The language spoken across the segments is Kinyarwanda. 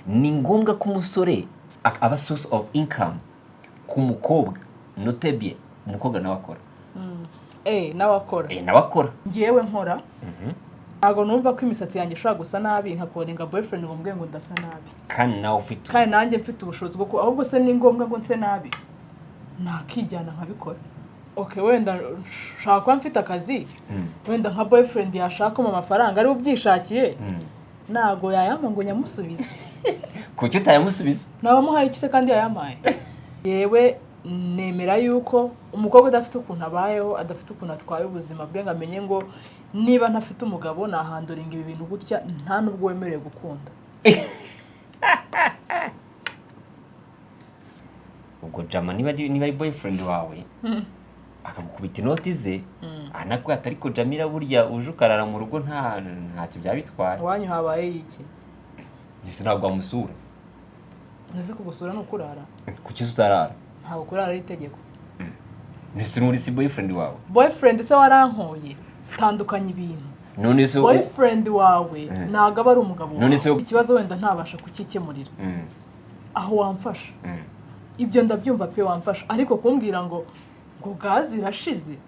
Ni ngombwa ko umusore aba source of income ku mukobwa. Note bien, umukobwa nawe akora. Eh, nawe akora. Eh, nawe akora. Ngewe nkora, ntabwo numva ko imisatsi yanjye ishobora gusa nabi nkakoringa boyfriend ngo mbwe ngo ndasa nabi. Kandi nawe ufite Kandi nanjye mfite ubushobozi bwo ahubwo se ni ngombwa ngo nse nabi? Nakijyana nkabikora. Okay, wenda nshobora kuba mfite akazi, wenda nka boyfriend yashakamo amafaranga ari ubyishakiye, ntabwo yayampa ngo nyamusubize. Kuki utayamusubiza? Nabamuhaye iki se kandi yayampaye? Yewe, nemera yuko umukobwa udafite ukuntu abayeho, adafite ukuntu atwaye ubuzima bwe, ngo amenye ngo niba ntafite umugabo nahanduringa ibi bintu gutya, nta n'ubwo wemerewe gukunda. Ubwo jama niba ari boyfriend wawe akagukubita inoti ze, anakubwira ati: "Ariko Jamila, burya uje ukarara mu rugo ntacyo byaba bitwaye." Iwanyu habaye iki? Ese ntabwo wamusura? Ntuzi kugusura ni ukurara. Kuki se utarara? Ntabwo kurara ari itegeko. Ese n'uri si boyfriend wawe? Boyfriend se warankoye? Tandukanya ibintu. None se Boyfriend wawe ntabwo aba ari umugabo None wawe. se Ikibazo wenda ntabasha kukikemurira, aho wamfasha. Ibyo ndabyumva pe, wamfasha, ariko kumbwira ngo gazi irashize,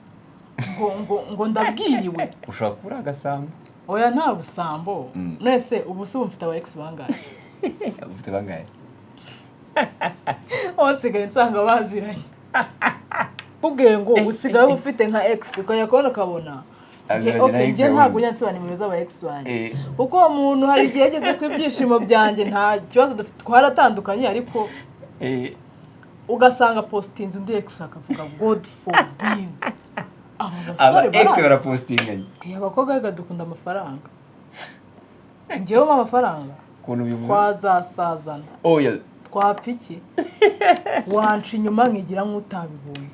ngo ndabwiriwe. Ushobora kuba uri agasambo. Oya, nta busambo. Nese ubu se ubu mfite aba ex bangahe? Ufite bangahe? Aho nsigaye nsanga baziranye, kubwiye ngo usigaye uba ufite nka ex, ukajya kubona ukabona Aziranye okay, na ex njye wundi. Ntabwo njya nsobanura nimero z'aba ex banjye, kuko uwo muntu hari igihe yageze ku ibyishimo byanjye, nta kibazo dufite, twaratandukanye, ariko ugasanga postinze undi ex, akavuga "God forbid". Aba Aba basore ex barazi. barapostinganye. Eh, abakobwa reka dukunda amafaranga. Njyewe mpa amafaranga, Ukuntu bivuze. twazasazana. Oya. Twapfa iki? Wanca inyuma nkigira nk'utabibonye,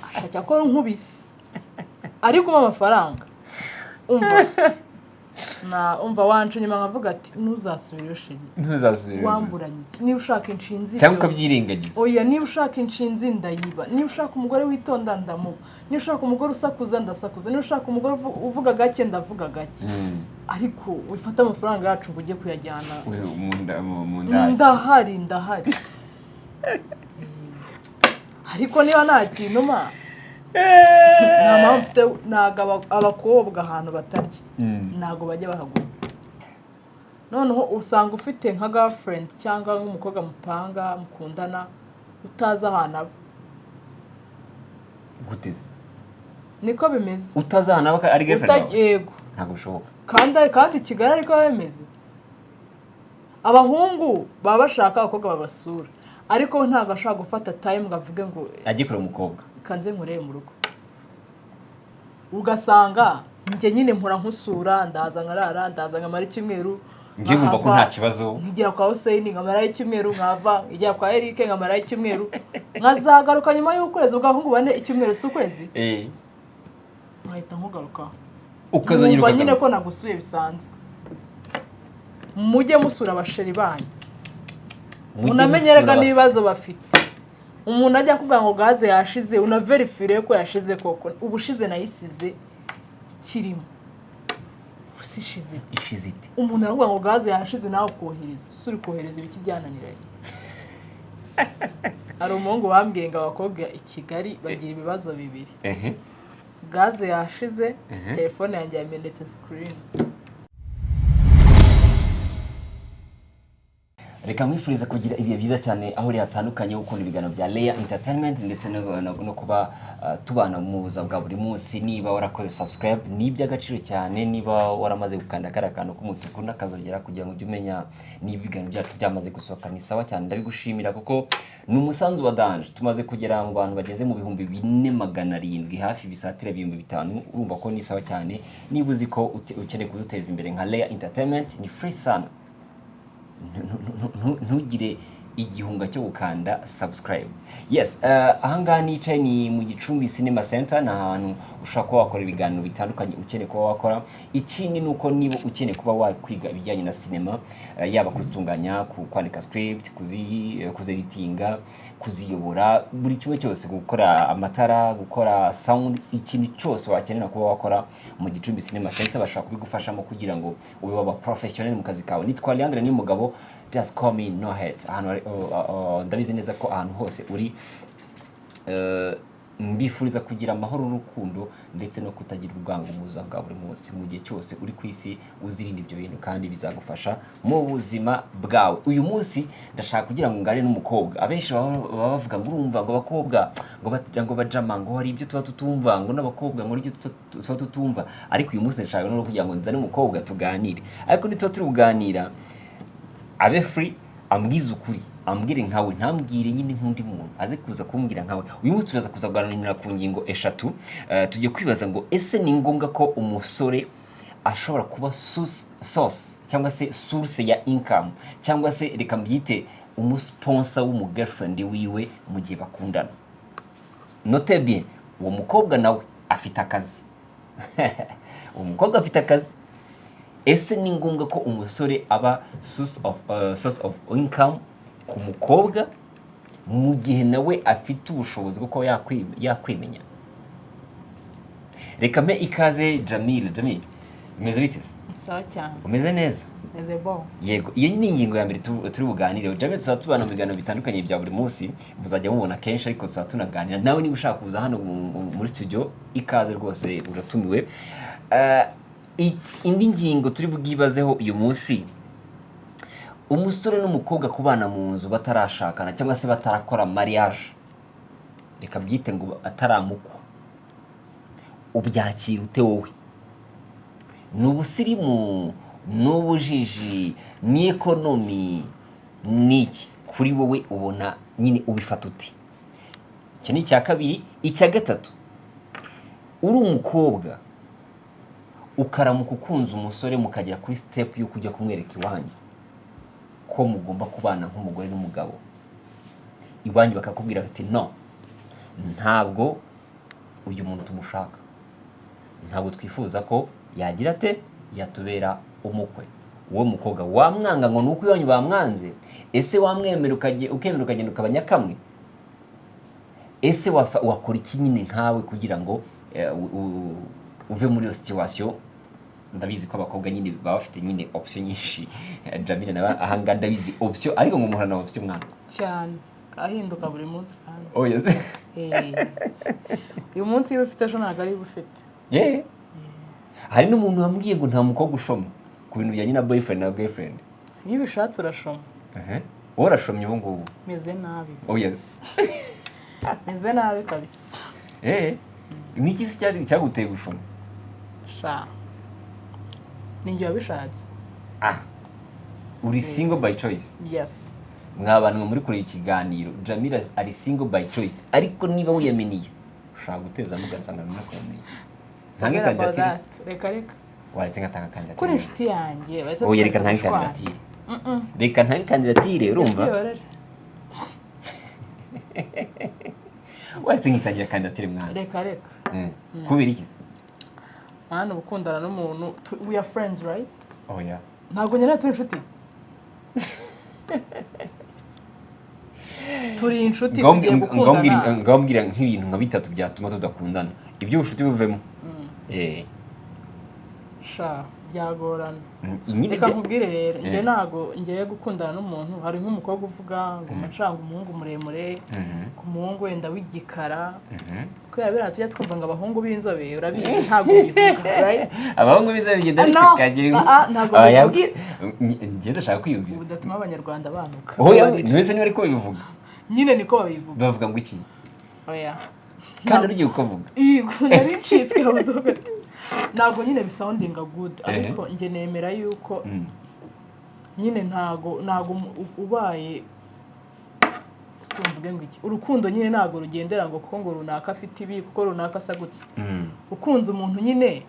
ashaka ko nkubise, ariko umpa amafaranga, umva na umva, wanca inyuma nkavuga ati "Ntuzasubire, chéri." Ntuzasubire. Wamburanye iki? Niba ushaka inshinzi Cyangwa ukabyirengagiza. Oya, niba ushaka inshinzi ndayiba, niba ushaka umugore witonda ndamuba, niba ushaka umugore usakuza ndasakuza, niba ushaka umugore uvuga gake ndavuga gake, ariko wifate amafaranga yacu ngo ujye kuyajyana Mu ndaya. Ndahari, ndahari, ariko niba nta kintu ma nta mpamvu mfite. Ntabwo abakobwa ahantu batarya ntabwo bajya bahaguma. Noneho usanga ufite nka girlfriend cyangwa nk'umukobwa mupanga, mukundana, utazi ahantu aba. Gute se? Niko bimeze. Utazi ahantu aba ari girlfriend wawe? Yego. Ntabwo bishoboka. Kandi i Kigali ariko biba bimeze. Abahungu baba bashaka abakobwa babasura, ariko we ntabwo ashobora gufata time ngo avuge ngo ajye kureba umukobwa. "Kanze nkurebe mu rugo." Ugasanga njye nyine mpora nkusura, ndaza nkarara, ndaza nkamara icyumweru, Njye nkumva ko nkahava, nta kibazo. Nkigera kwa Hussein nkamarayo icyumweru, nkava, nkigera kwa Eric nkamarayo icyumweru, nkazagaruka nyuma y'ukwezi. Ubwo abahungu bane, icyumweru si ukwezi? Nkahita nkugarukaho. Ukazongera Numva nyine ukagaruka. ko nagusuye bisanzwe. Mujye musura abachéri banyu. Mujye Munamenye musura. Rega n'ibibazo bafite. Umuntu ajya akubwira ngo gaze yashize, unaverifire ko yashize koko. Ubushize nayisize ikirimo, ubusa ishize. Ishize ite? Umuntu aravuga ngo gaze yashize, nawe ukohereza. Ese uri kohereza ibiki byananiranye? Hari umuhungu wambwiye ngo abakobwa i Kigali bagira ibibazo bibiri: gaze yashize, telefone yanjye yamenetse screen. Reka nkwifurize kugira ibihe byiza cyane aho uri hatandukanye, gukunda ibiganiro bya Leya Entertainment ndetse no kuba tubana mu buzima bwa buri munsi. Niba warakoze subscribe ni iby'agaciro cyane. Niba waramaze gukanda kariya kantu k'umutuku n'akazogera kugira ngo ujye umenya niba ibiganiro byacu byamaze gusohoka, ni sawa cyane, ndabigushimira kuko ni umusanzu wa danger. Tumaze kugera mu bantu bageze mu 4700, hafi bisatira 5000. Urumva ko ni sawa cyane. Niba uzi ko ukeneye kuduteza imbere nka Leya Entertainment, ni free sana. Ntugire igihunga cyo gukanda subscribe. Yes, ahangaha nicaye ni mu Gicumbi Cinema Center. Ni ahantu ushobora kuba wakora ibiganiro bitandukanye ukeneye kuba wakora. Ikindi ni uko niba ukeneye kuba wakwiga ibijyanye na sinema, yaba kuzitunganya, kwandika script, kuzeditinga, kuziyobora, buri kimwe cyose, gukora amatara, gukora sound, ikintu cyose wakenera kuba wakora, mu Gicumbi Cinema Center bashobora kubigufashamo kugira ngo ube waba professionnel mu kazi kawe. Nitwa Leandre Niyomugabo. Just call me No Hate. Ahantu oh, ndabizi neza ko ahantu hose uri, mbifuriza kugira amahoro n'urukundo ndetse no kutagira urwango mu buzima bwa buri munsi. Mu gihe cyose uri ku isi, uzirinde ibyo bintu kandi bizagufasha mu buzima bwawe. Uyu munsi ndashaka kugira ngo ngane n'umukobwa. Abenshi baba bavuga ngo urumva ngo abakobwa ngo bajama ngo hari ibyo tuba tutumva, ngo n'abakobwa ngo hari ibyo tuba tutumva, ariko uyu munsi ndashaka no kugira ngo nzane umukobwa tuganire. Ariko nituba turi kuganira, abe free, ambwize ukuri, ambwire nkawe, ntambwire nyine nk'undi muntu, aze kuza kumbwira nkawe. Uyu munsi turaza kuza kuganira ku ngingo eshatu. Tugiye kwibaza ngo ese ni ngombwa ko umusore ashobora kuba source cyangwa se source ya income, cyangwa se reka mbyite umusponsor w'umugirlfriend wiwe mu gihe bakundana? Note bien, uwo mukobwa nawe afite akazi, uwo mukobwa afite akazi. Ese ni ngombwa ko umusore aba source of income ku mukobwa mu gihe nawe afite ubushobozi bwo kuba yakwimenya? Reka mpe ikaze Jamil. Jamil, bimeze bite se? Sawa cyane. Umeze neza? Meze bon. Yego, iyo ni ingingo ya mbere turi buganireho. Jamil tuzaba tubana mu biganiro bitandukanye bya buri munsi, muzajya mubona kenshi, ariko tuzaba tunaganira nawe. Niba ushaka kuza hano muri studio, ikaze rwose, uratumiwe. Indi ngingo turi bwibazeho uyu munsi: umusore n'umukobwa kubana mu nzu batarashakana cyangwa se batarakora mariage, reka byite ngo ataramukwa, ubyakira ute wowe? Ni ubusirimu, ni ubujiji, ni economy, ni iki kuri wowe ubona nyine ubifata uti? Icyo ni icya kabiri. Icya gatatu, uri umukobwa ukaramuka ukunze umusore, mukagera kuri step yo kujya kumwereka iwanyu ko mugomba kubana nk'umugore n'umugabo, iwanyu bakakubwira bati: "No, ntabwo uyu muntu tumushaka, ntabwo twifuza ko yagira ate, yatubera umukwe." Uwo mukobwa wamwanga ngo ni uko iwanyu bamwanze? Ese wamwemera, ukemera ukagenda ukaba nyakamwe? Ese wakora iki nyine nkawe kugira ngo uve muri iyo situation? Ndabizi ko abakobwa nyine baba bafite nyine option nyinshi. Jamila nawe ahangaha ndabizi option, ariko ngo muhorana option mwana. Cyane, ahinduka buri munsi kandi. Oh yes. Uyu munsi iyo ufite, ejo ntabwo ari ufite. Yeah. Hari n'umuntu wambwiye ngo nta mukobwa ushoma ku bintu bijyanye na boyfriend na girlfriend. Iyo ubishatse urashoma. Wowe urashomye ubu ngubu? Meze nabi. Oh yes. Meze nabi kabisa. Ni iki se cyaguteye gushoma? Sha, ni njye wabishatse. Ah, uri single by choice? Yes. Mwa bantu muri kureba ikiganiro, Jamila ari single by choice, ariko niba wiyaminiye ushobora gutezamo ugasanga nanakwemeye. Ntange Forget about kandidatire? that. Reka reka. Waretse ngatanga kandidatire? Kuri inshuti yanjye bahise Oya, reka tukareka ntange gushwana. kandidatire, reka ntange kandidatire, urumva? Byihorere. Waretse nkitangira kandidatire, mwana? Reka reka. Kubera iki se? Mwana, uba ukundana n'umuntu, we are friends, right? Oya. Ntabwo nyine turi inshuti, turi inshuti, tugiye gukundana. Ngambwira nk'ibintu nka bitatu byatuma tudakundana, iby'ubucuti buvemo. Sha, byagorana. Nyine Reka nkubwire rero, njye ntabwo ngiye gukundana n'umuntu. Hari nk'umukobwa uvuga ngo macanga umuhungu muremure, ku muhungu wenda w'igikara, kubera biriya tujya twumva ngo abahungu b'inzobe, urabizi, ntabwo bivuga, right? Abahungu b'inzobe bigenda Ah, no. bikagira Ah, ah, ntabwo bivuga. Njye ndashaka kwiyumvira. Ubu udatuma abanyarwanda banuka. Oya, ntiwese niba ariko babivuga. Nyine niko babivuga. Bavuga ngo iki? Oya. Kandi ugiye kukavuga. Yego, nari ncitswe habuze gato. Ntabwo nyine bisoundinga good, ariko njye nemera yuko nyine ntago ubaye si mvuge ngo iki, urukundo nyine ntabwo rugendera ngo kuko ngo runaka afite ibi, kuko runaka asa gutya. Ukunze umuntu nyine,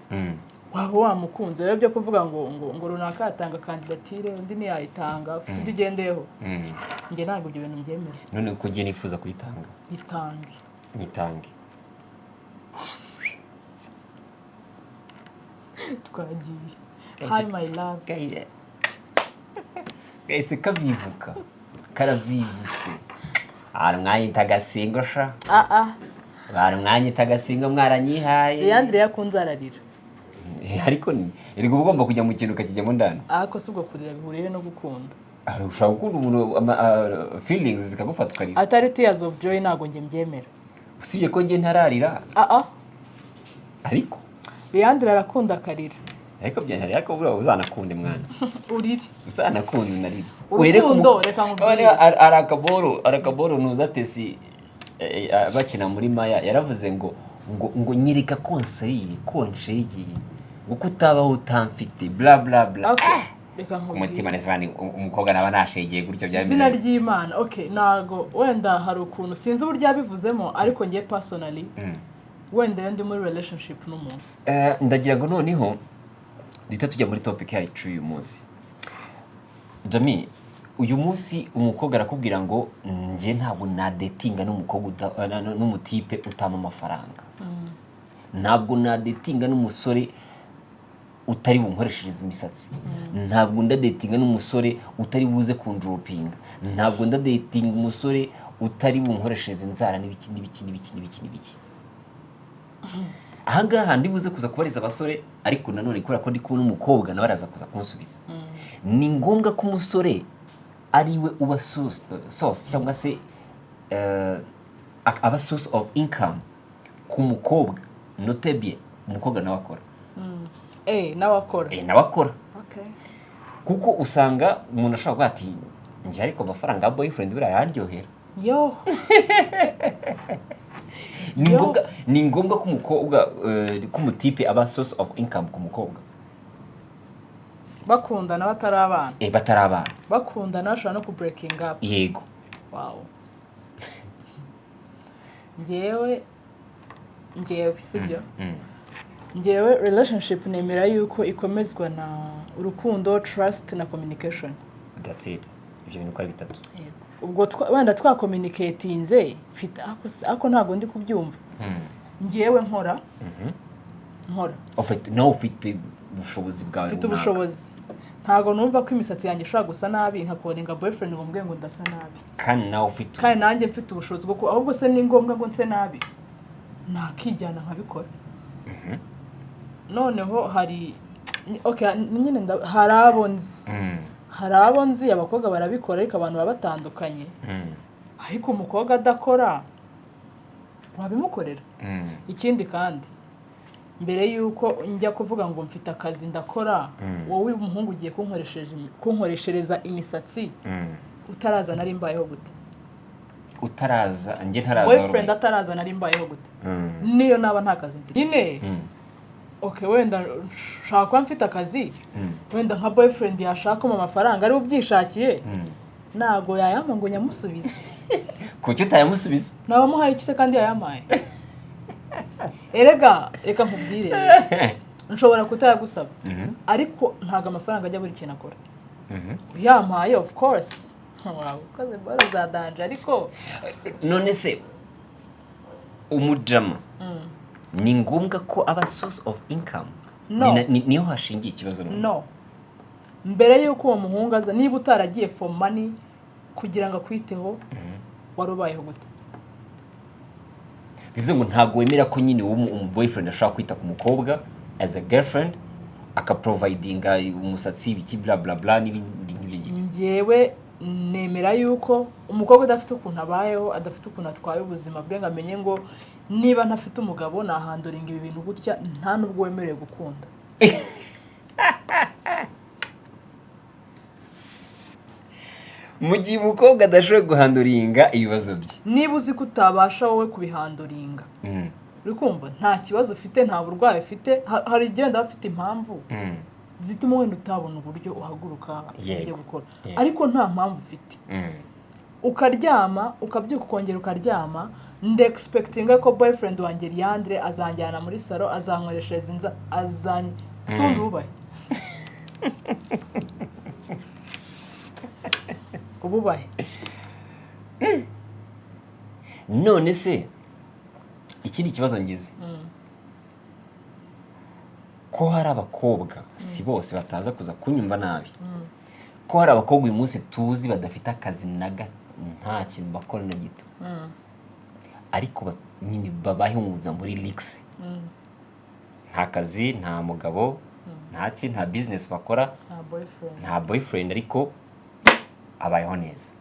waba wamukunze. Rero byo kuvuga ngo runaka yatanga kandidatire, undi ntiyayitanga, ufite ibyo ugendeyeho. Njye ntabwo ibyo bintu mbyemera. None ko njye nifuza kuyitanga? Gitange. Nyitange. Twagiye, hi my love. Gahise kavivuka, karavivutse. Hari umwanyita agasingo sha. Ah ah. Hari umwanyita agasingo, mwaranyihaye. Leandre yakunze ararira. Ariko erega uba ugomba kujya mu kintu ukakijyamo ndani. Ariko si ubwo kurira bihuriye no gukunda? Ah, ushobora gukunda umuntu, feelings zikagufata ukarira. Atari tears of joy, ntabwo njye mbyemera. Usibye ko njye ntararira. Ah ah. Ariko Leandre arakunda akarira. Ariko byantari, ariko buriya uzanakunde, mwana. Urire. Uzanakunde unarire. Urukundo, reka nkubwire. Hari akaboro nuza Tesi, bakina muri Maya, yaravuze ngo nyereka ko nseye, ko nshegeye, ngo ko utabaho utamfite, bla bla bla. Okay, reka Ku mutima nkubwire. neza bani umukobwa naba nashegeye gutyo byaba Izina bimeze. ry'Imana, okay, ntago wenda hari ukuntu, sinzi uburyo yabivuzemo, ariko ngiye personally, wenda iyo ndi muri relationship n'umuntu, Ndagira ngo noneho duhita tujya muri topic yacu y'uyu munsi. Jami, uyu munsi umukobwa arakubwira ngo njye ntabwo nadetinga n'umukobwa n'umutipe utampa amafaranga, ntabwo nadetinga n'umusore utari bunkoreshereze imisatsi, ntabwo ndadetinga n'umusore utari buze kundropinga, ntabwo ndadetinga umusore utari bunkoreshereze inzara, n'ibiki n'ibiki n'ibiki n'ibiki n'ibiki. Ahangaha ndi buze kuza kubariza abasore, ariko nanone kubera ko ndi kumwe n'umukobwa, nawe araza kuza kunsubiza. Ni ngombwa ko umusore ari we uba source cyangwa se aba source of income ku mukobwa? Notebye umukobwa nawe akora. Nawe akora. Nawe akora. Okay. Kuko usanga umuntu ashobora kuvuga ati njye ariko amafaranga ya boyfriend buriya araryohera. Yo. Ni Yo. ngombwa ko umukobwa, ko umutipe aba source of income ku mukobwa? Bakundana batari abana? Batari abana. Bakundana bashobora no ku breaking up? Yego. Wow, ngewe sibyo. Ngewe relationship nemera yuko ikomezwa na urukundo, trust na communication. That's it, ibyo bintu uko ari bitatu. Ubwo wenda twacommunicatinze, mfite ako ntabwo ndi kubyumva. Ngewe nkora. Ufite, nawe ufite ubushobozi bwawe mfite runaka. Ubushobozi, ntabwo numva ko imisatsi yanjye ishobora gusa nabi nkacallinga boyfriend ngo mbwe ngo ndasa nabi. Kandi nawe ufite Kandi nanjye mfite ubushobozi bwo ahubwo se ni ngombwa ngo nse nabi? Nakijyana nkabikora. Noneho hari, okay, nyine hari abo nzi, hari abo nzi abakobwa barabikora, ariko abantu baba batandukanye. Ariko umukobwa adakora wabimukorera. Ikindi kandi, mbere y'uko njya kuvuga ngo mfite akazi ndakora, wowe umuhungu ugiye kunkoreshereza imisatsi, utaraza nari mbayeho gute? Utaraza, njye ntaraza. Boyfriend ataraza nari mbayeho gute? Niyo naba nta kazi mfite nyine, okay, wenda nshaka kuba mfite akazi, wenda nka boyfriend yashakamo amafaranga ari ubyishakiye, ntabwo yayampa ngo nyamusubize. Kuki utayamusubiza? Naba muhaye iki se kandi yayampaye? Erega reka nkubwire rero, nshobora kutayagusaba, ariko ntabwo amafaranga ajya buri kintu akora. Uyampaye, of course waba ukoze boro za danger, ariko None se umujama ni ngombwa ko aba source of income? No. Niho hashingiye ikibazo none. No, mbere y'uko uwo muhungu aza, niba utaragiye for money kugira ngo akwiteho, wari ubayeho gute? Bivuze ngo ntabwo wemera ko nyine uwo umu boyfriend ashobora kwita ku mukobwa as a girlfriend, akaprovidinga umusatsi, ibiki, bla bla bla, n'ibindi nk'ibyo ngibyo? Njyewe nemera yuko umukobwa udafite ukuntu abayeho, adafite ukuntu atwaye ubuzima bwe, ngo amenye ngo niba ntafite umugabo nahandlinga ibi bintu gutya, nta n'ubwo wemerewe gukunda. Mu gihe umukobwa adashoboye guhandlinga ibibazo bye. Niba uzi ko utabasha wowe kubihandlinga, uri kumva nta kibazo ufite, nta burwayi ufite, hari igihe wenda bafite impamvu zituma wenda utabona uburyo uhaguruka ujye gukora, ariko nta mpamvu ufite, ukaryama ukabyuka ukongera ukaryama, ndexpectinga ko boyfriend wanjye Leandre azanjyana muri salon, azankoreshereza inza, azanye ese ubundi ububahe ububahe? None se ikindi kibazo ngize, ko hari abakobwa, si bose, bataza kuza kunyumva nabi, ko hari abakobwa uyu munsi tuzi badafite akazi na gato, nta kintu bakora na gito, ariko nyine babayeho mu buzima muri luxe, nta kazi, nta mugabo, nta ki, nta business bakora, nta boyfriend, nta boyfriend, ariko Abayeho neza.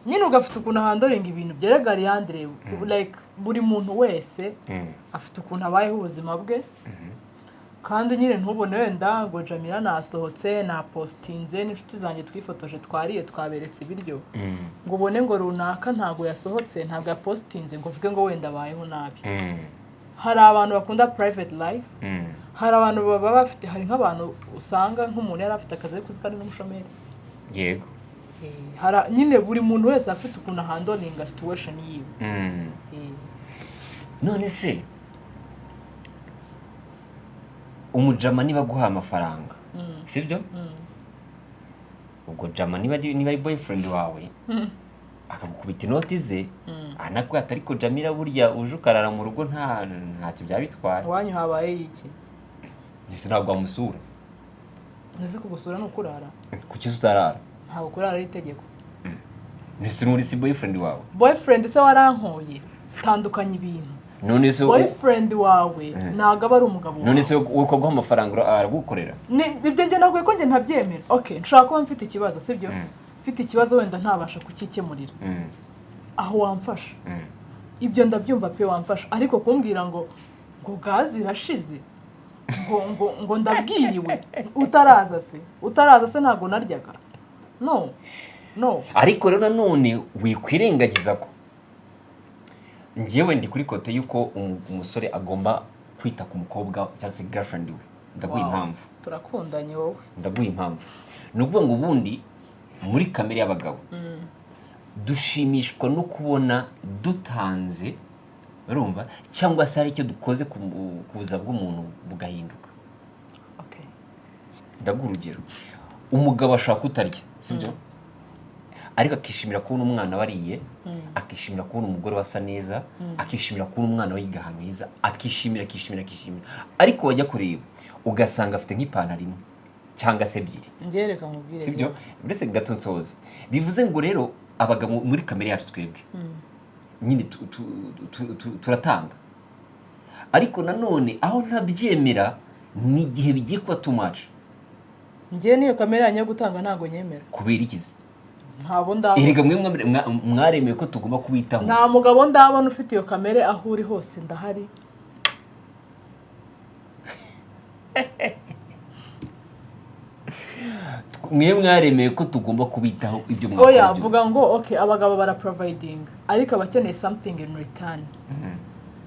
Nyine ugafite ukuntu ahandlinga ibintu byerega Leandre, like buri muntu wese afite ukuntu abayeho ubuzima bwe. Kandi nyine ntubone wenda ngo Jamila nasohotse, napostinze n'inshuti zanjye, twifotoje, twariye, twaberetse ibiryo, ngo ubone ngo runaka ntabwo yasohotse, ntabwo yapostinze, ngo uvuge ngo wenda abayeho nabi. Hari abantu bakunda private life. Hari abantu baba bafite, hari nk'abantu usanga nk'umuntu yari afite akazi ariko uzi ko ari n'umushomeri. Hari nyine buri muntu wese afite ukuntu ahandlinga situation yiwe. None se umujama niba aguha amafaranga, sibyo? Ubwo jama niba ari boyfriend wawe, akagukubita inoti ze, anakubwira ati: "Ariko Jamila, burya uje ukarara mu rugo ntacyo byaba bitwaye." Iwanyu habaye iki? Ese ntabwo wamusura? Ntese kugusura ni ukurara? Kuki se utarara? Ntabwo kurara ari itegeko. Ese nturi si boyfriend wawe? Boyfriend se warankoye? Tandukanya ibintu. None se Boyfriend wawe ntabwo aba ari umugabo wawe. None se wowe ko aguha amafaranga, aragukorera? Ibyo njye nabwiye ko njye ntabyemera. Okay, nshobora kuba mfite ikibazo, sibyo? Mfite ikibazo wenda ntabasha kukikemurira, aho wamfasha. Ibyo ndabyumva pe, wamfasha. Ariko kumbwira ngo gazi irashize, ngo ndabwiriwe, utaraza se ntabwo naryaga? No, no. Ariko rero nanone wikwirengagiza ko njyewe ndi kuri côté y'uko umusore agomba kwita ku mukobwa cyangwa se girlfriend we. Ndaguha Wow. impamvu. Turakundanye wowe. Ndaguha impamvu. Ni ukuvuga ngo ubundi muri kamere y'abagabo dushimishwa no kubona dutanze, urumva, cyangwa se hari icyo dukoze ku buzima bw'umuntu bugahinduka. Ndaguha urugero: umugabo ashobora kutarya, sibyo? Ariko akishimira kubona umwana wariye, akishimira kubona umugore wasa neza, akishimira kubona umwana we yiga ahantu heza, akishimira, akishimira, akishimira. Ariko wajya kureba ugasanga afite nk'ipantaro imwe cyangwa se ebyiri. Njye reka nkubwire. Sibyo? Uretse gato nsoza. Bivuze ngo rero abagabo muri kamere yacu twebwe nyine turatanga. Ariko nanone aho ntabyemera ni igihe bigiye kuba too much. Njye niyo kamere yanyu yo gutanga ntabwo nyemera. Kubera ikizi? Ntabwo ndabona. Erega mwe mwaremeye ko tugomba kubitaho. Nta mugabo ndabona ufite iyo kamere. Aho uri hose ndahari. Mwe mwaremeye ko tugomba kubitaho, ibyo mwakora Oya. byose. Vuga ngo okay, abagabo baraproviding, ariko abakeneye something in return.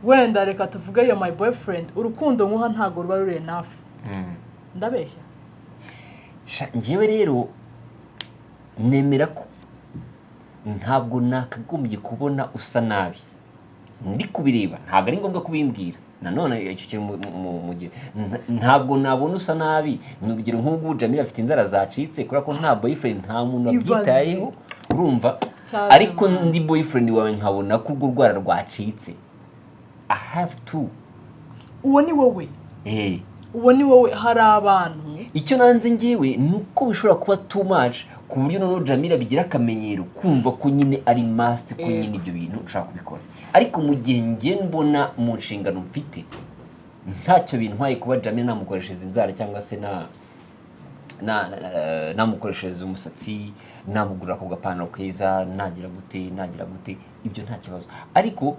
Wenda reka tuvuge yo my boyfriend, urukundo nkuha ntabwo ruba ruri enough. Ndabeshya? Sha, njyewe rero nemera ko ntabwo nakagombye kubona usa nabi ndi kubireba. Ntabwo ari ngombwa kubimbwira. Nanone icyo kintu mu gihe ntabwo nabona usa nabi. Ni urugero nk'ubu Jamila afite inzara zacitse kubera ko nta boyfriend, nta muntu Ibaze. wabyitayeho, urumva? Cyaze. Ariko Man. ndi boyfriend wawe nkabona ko urwo rwara rwacitse, I have to. Uwo ni wowe. Uwo ni wowe. Hari abantu Icyo nanze ngewe ni uko bishobora kuba too much, ku buryo noneho Jamila bigira akamenyero kumva ko nyine ari must, ko nyine ibyo bintu ushaka kubikora. Ariko mu gihe njye mbona mu nshingano mfite ntacyo bintwaye kuba Jamila namukoreshereza inzara cyangwa se namukoreshereza umusatsi, namugurira ako gapantaro keza, nagira gute, nagira gute, ibyo nta kibazo. Ariko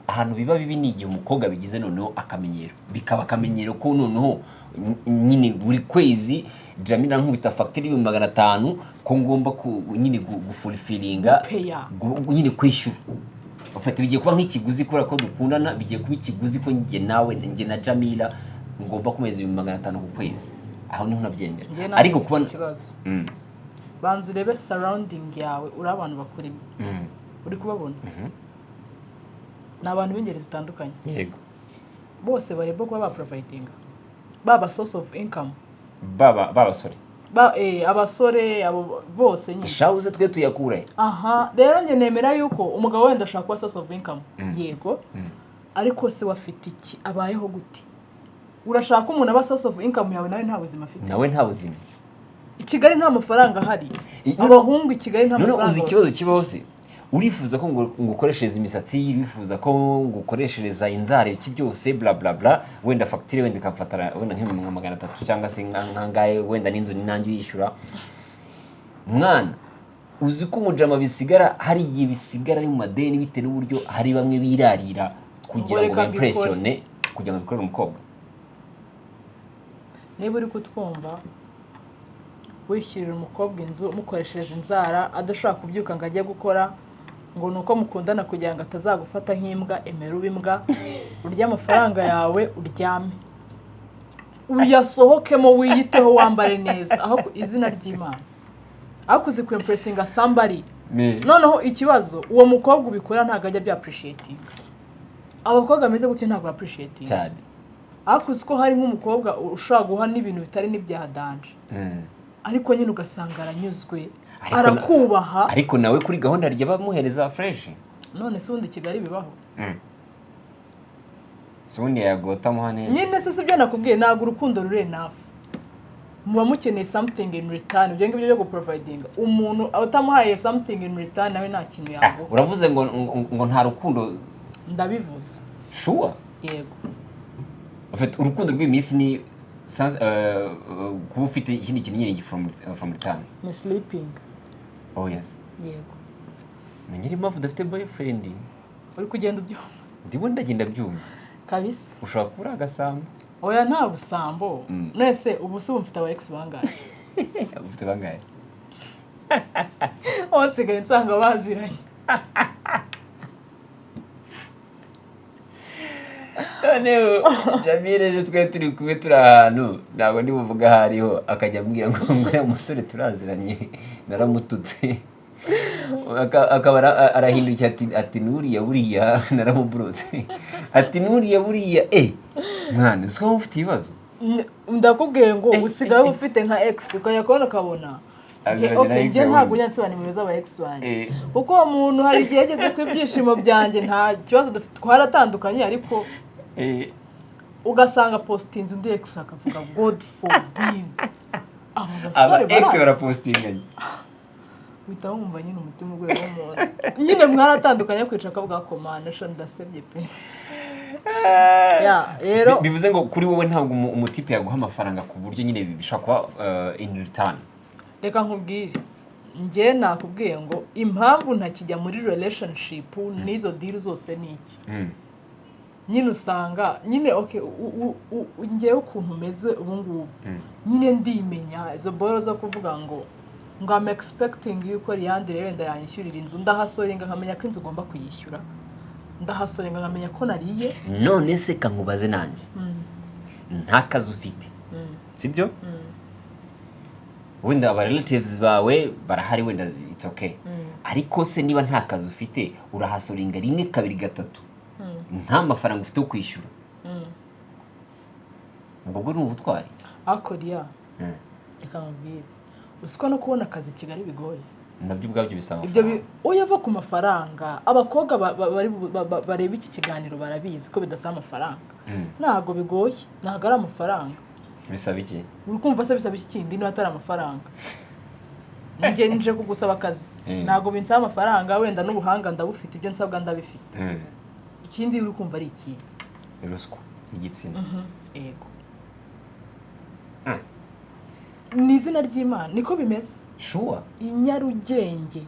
ahantu biba bibi ni igihe umukobwa bigize noneho akamenyero, bikaba akamenyero ko noneho nyine buri kwezi Jamila nkubita fagitire y'ibihumbi 500, ko ngomba nyine gufulfillinga. Gupeya. Nyine kwishyura. Ufite bigiye kuba nk'ikiguzi kubera ko dukundana, bigiye kuba ikiguzi ko njye nawe, njye na Jamila, ngomba kumeza 500,000 ku kwezi. Aho niho nabyemera. Njye nawe Ariko mfite kuba ikibazo. Banza urebe surrounding yawe, uri abantu bakurimo, uri kubabona, ni abantu b'ingeri zitandukanye. Bose bareba kuba baprovidinga, baba source of income. Baba babasore. Abasore abo bose nyine. Shawuze twe tuyakure. Aha rero njye nemera yuko umugabo wenda ashobora kuba source of income, yego, ariko se wafite iki? Abayeho gute? Urashaka ko umuntu aba source of income yawe, nawe nta buzima afite? Nawe nta buzima. I Kigali nta mafaranga ahari. Abahungu i Kigali nta None mafaranga uzi bafite. ikibazo kibaho se? Urifuza ko ngo ngukoreshereza imisatsi, urifuza ko ngukoreshereza inzara, iki byose, bla bla bla, wenda fagitire wenda ikamfatara wenda nk'ibihumbi nka 300 cyangwa se nkangahe, wenda n'inzu ni nanjye uyishyura. Mwana, Uzi ko umujama bisigara, hari igihe bisigara ari mu madeni bitewe n'uburyo hari bamwe birarira kugira ngo Ngo reka mbikore. Bimpressionne, kugira ngo bikorere umukobwa. Niba uri kutwumva, wishyurira umukobwa inzu, umukoreshereza inzara, adashobora kubyuka ngo ajye gukora, ngo ni uko mukundana kugira ngo atazagufata nk'imbwa, emera ube imbwa, urye amafaranga yawe, uryame, uyasohokemo, wiyiteho, wambare neza, aho izina ry'Imana, aho kuzi kwimpressinga somebody. Noneho ikibazo, uwo mukobwa ubikora ntabwo ajya abyappreciatinga. Abakobwa bameze gutyo ntabwo appreciatinga. Ariko uzi ko hari nk'umukobwa ushobora guha n'ibintu bitari n'ibya danger, ariko nyine ugasanga aranyuzwe, arakubaha. Ariko nawe kuri gahunda rya bamuhereza fresh. None se ubundi Kigali bibaho? Si ubundi yagota amuha neza. Nyine se sibyo nakubwiye? Ntabwo urukundo ruri enough, muba mukeneye something in return. Ibyo ngibyo byo guprovidinga umuntu utamuhaye something in return, nawe nta kintu yaguha. Uravuze ngo nta rukundo? Ndabivuze. Sure? Yego. Ufite urukundo rw'iminsi ni kuba ufite ikindi kintu nyine from return. Ni sleeping. Oh yes. Yego. Menya ari impamvu udafite boyfriend. Uri kugenda ubyumva. Ndimo ndagenda byumva. Kabisa. Ushobora kuba uri agasambo. Oya, nta busambo. Nese ubu se ubu mfite aba ex bangahe? Ufite bangahe? Aho nsigaye nsanga baziranye. Noneho Jamile, ejo twari turi kumwe, turi ahantu ntabwo ndi buvuge aho ariho, akajya ambwira ngo uriya musore turaziranye, naramututse. Akaba arahindukiye ati "Nuriya buriya naramuburotse," ati "Nuriya buriya." Mwana, uzi ko waba ufite ibibazo. Ndakubwiye ngo usigaye uba ufite nka ex, ukajya kubona ukabona Aziranye okay, na ex njye yawe. Ntabwo ujya nsobanura nimero z'aba ex banjye, kuko uwo muntu hari igihe yageze ku ibyishimo byanjye, nta kibazo dufite, twaratandukanye, ariko ugasanga postinze undi ex, akavuga "God forbid", abo aba basore ex barazi. Barapostinganye. Uhita wumva nyine umutima uguye w'umuntu, nyine mwaratandukanye, kwicara akavuga ko "Mana sha, ndasebye pe." Ya rero. Bivuze ngo kuri wowe ntabwo umutipe yaguha amafaranga ku buryo nyine bishobora kuba in return. Reka nkubwire, njye nakubwiye ngo impamvu ntakijya muri relationship n'izo deal zose ni iki? Nyine usanga nyine, okay, njyewe ukuntu umeze ubu ngubu, nyine ndimenya. Izo boro zo kuvuga ngo I'm expecting yuko Leandre wenda yanyishyurira inzu, ndahasoringa nkamenya ko inzu ugomba kuyishyura, ndahasoringa nkamenya ko nariye. None se kankubaze nanjye, nta kazi ufite, sibyo? Wenda aba relatives bawe barahari, wenda it's okay, ariko se niba nta kazi ufite, urahasoringa rimwe, kabiri, gatatu, nta mafaranga ufite yo kwishyura, ubwo bwo ni ubutwari? Ariko Ria, reka nkubwire, uzi ko no kubona akazi i Kigali bigoye? Nabyo ubwabyo bisaba Ibyo amafaranga. Oya, ava ku mafaranga. Abakobwa bareba iki kiganiro barabizi ko bidasaba amafaranga. Ntabwo bigoye, ntabwo ari amafaranga. Bisaba iki? Uri kumva se bisaba iki kindi niba atari amafaranga? Njye nje kugusaba akazi, ntabwo binsaba amafaranga, wenda n'ubuhanga ndabufite, ibyo nsabwa ndabifite. Ikindi uri kumva ari ikihe? Ruswa igitsina. Yego. Ni izina ry'Imana, niko bimeze. Sure? I Nyarugenge,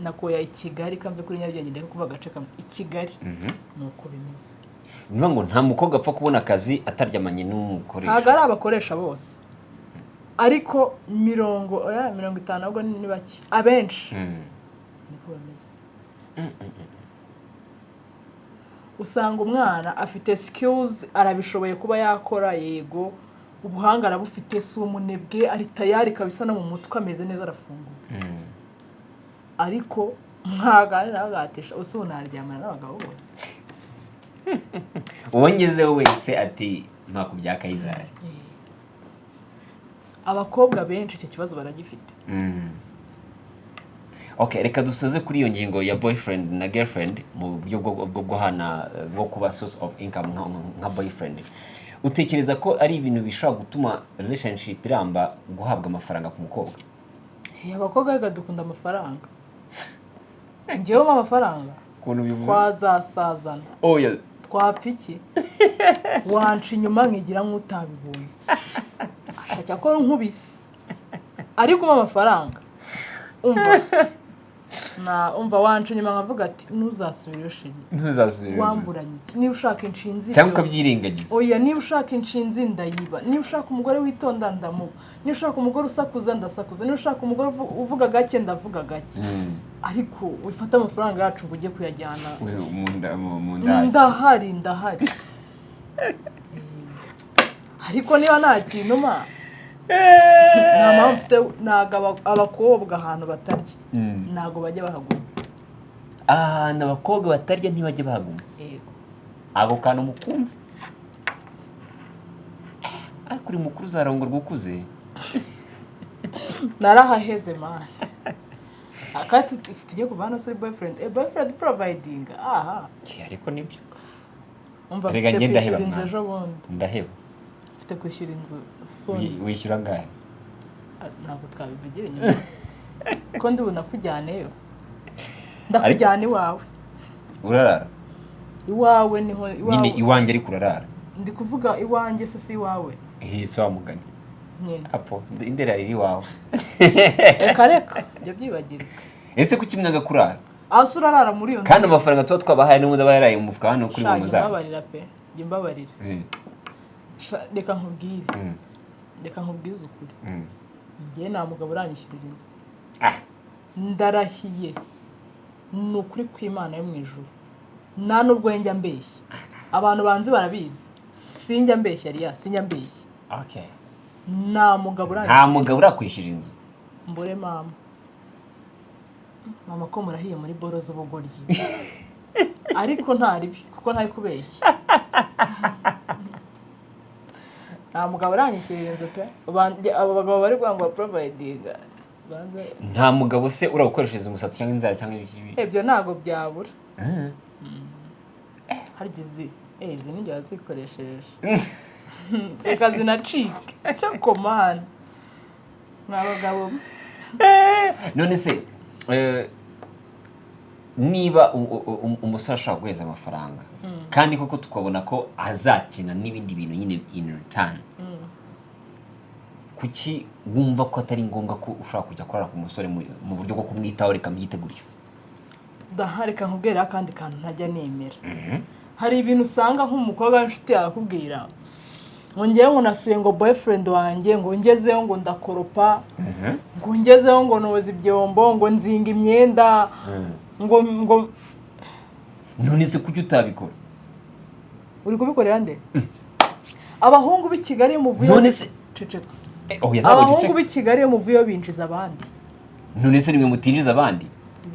nakoya i Kigali, kamve kuri Nyarugenge, ndeke kuvuga agace kamwe i Kigali, ni uko bimeze. Niyo ngo nta mukobwa apfa kubona akazi ataryamanye n'umukoresha. Ntabwo ari abakoresha bose, ariko mirongo, oya, 50 ahubwo ni bake, abenshi niko bameze. Usanga umwana afite skills, arabishoboye kuba yakora, yego, ubuhanga arabufite, si umunebwe, ari tayari kabisa, no mu mutwe ameze neza, arafungutse, ariko mwaganira bagatesha ubu naryamana n'abagabo bose. Uwongezeho wese ati "Mpa ku bya Kayizari." Abakobwa benshi icyo kibazo baragifite. Okay, reka dusoze kuri iyo ngingo ya boyfriend na girlfriend mu buryo bwo guhana, bwo kuba source of income nka boyfriend. Utekereza ko ari ibintu bishobora gutuma relationship iramba, guhabwa amafaranga ku mukobwa? Abakobwa reka dukunda amafaranga. Njyewe mpa amafaranga, Ukuntu bivuze. twazasazana. Oya. Twapfa iki? Wanca inyuma nkigira nk'utabibonye, ashaka ko nkubise, ariko umpa amafaranga, umva. Na umva, wanca inyuma nkavuga ati: "Ntuzasubire, chéri." Ntuzasubire. Wamburanye iki? Niba ushaka inshinzi cyangwa ibyo- ukabyirengagiza. Oya, niba ushaka inshinzi ndayiba, niba ushaka umugore witonda ndamuba, niba ushaka umugore usakuza ndasakuza, niba ushaka umugore uvuga gake ndavuga gake. Ariko wifate amafaranga yacu ngo ujye kuyajyana We, mu ndaya. Ndahari, ndahari. Ariko niba nta kintu ma, nta mpamvu mfite. Ntabwo abakobwa ahantu batarya ntabwo bajya bahaguma. Ahantu abakobwa batarya ntibajya bahaguma. Yego. Ako kantu mukumva, ariko uri mukuru, uzarongorwa ukuze. Narahaheze man. Kandi tujye kuva hano si boyfriend, boyfriend providing aha. Eh, ariko nibyo. Umva, Erega mfite njye ndaheba, kwishyura inzu mwana. ejo bundi. Ndaheba. Mfite kwishyura inzu soon. Wishyura angahe? Ah, ntabwo twabivugira inyuma ko ndi bunakujyaneyo, ndakujyana iwawe. Urarara? Iwawe niho Nyine. iwawe. Iwanjye, ariko urarara? Ndi kuvuga iwanjye se, si iwawe? Eh, si wa mugani. Nyine. Apo indera iri iwawe. Reka reka, ibyo byibagirwe. Ese kuki mwanga kurara? Aho se urarara muri iyo nzu? Kandi amafaranga tuba twabahaye n'ubundi aba yaraye mu mufuka hano kuri Sha, mu jya zabo. umbabarira pe, jya umbabarira. Sha, reka nkubwire. Reka nkubwize ukuri. Njye nta mugabo uranyishyurira inzu. Ah. Ndarahiye, ni ukuri kw'Imana yo mu ijuru, nta nubwo njya mbeshya. Abantu banzi barabizi, sinjya mbeshya riya, sinjya mbeshya. Nta mugabo Nta uranyishyurira. mugabo urakwishyura inzu? Mbure mama, mama ko murahiye muri boro z'ubugoryi, ariko nta ribi kuko ntari kubeshya. Nta mugabo uranyishyurira inzu pe. Abo bagabo bari kuvuga ngo baprovidinga banze. Nta mugabo se uragukoreshereza umusatsi cyangwa inzara cyangwa ibiki? Ibyo ntabwo byabura. Ah. Harya izi izi ni njye wazikoresheje, reka zinacike cyo komana mwa bagabo mwe. None se niba umusore ashobora guheza amafaranga kandi koko tukabona ko azakina n'ibindi bintu nyine in return, kuki wumva ko atari ngombwa ko ushobora kujya kurara ku musore mu buryo bwo kumwitaho, reka mbyite gutyo? Daha, reka nkubwire akandi kantu ntajya nemera. Hari ibintu usanga nk'umukobwa w'inshuti yawe akubwira ngo ngewe ngo nasuye ngo boyfriend wanjye, ngo ngezeyo ngo ndakoropa, ngo ngezeyo ngo noza ibyombo, ngo nzinga imyenda, ngo None se kuki utabikora? Uri kubikorera nde? Abahungu b'i Kigali iyo muvuye None se Ceceka. Oya, ntabwo Abahungu ceceka. b'i Kigali iyo muvuyeyo binjiza abandi. None se nimwe mutinjiza abandi?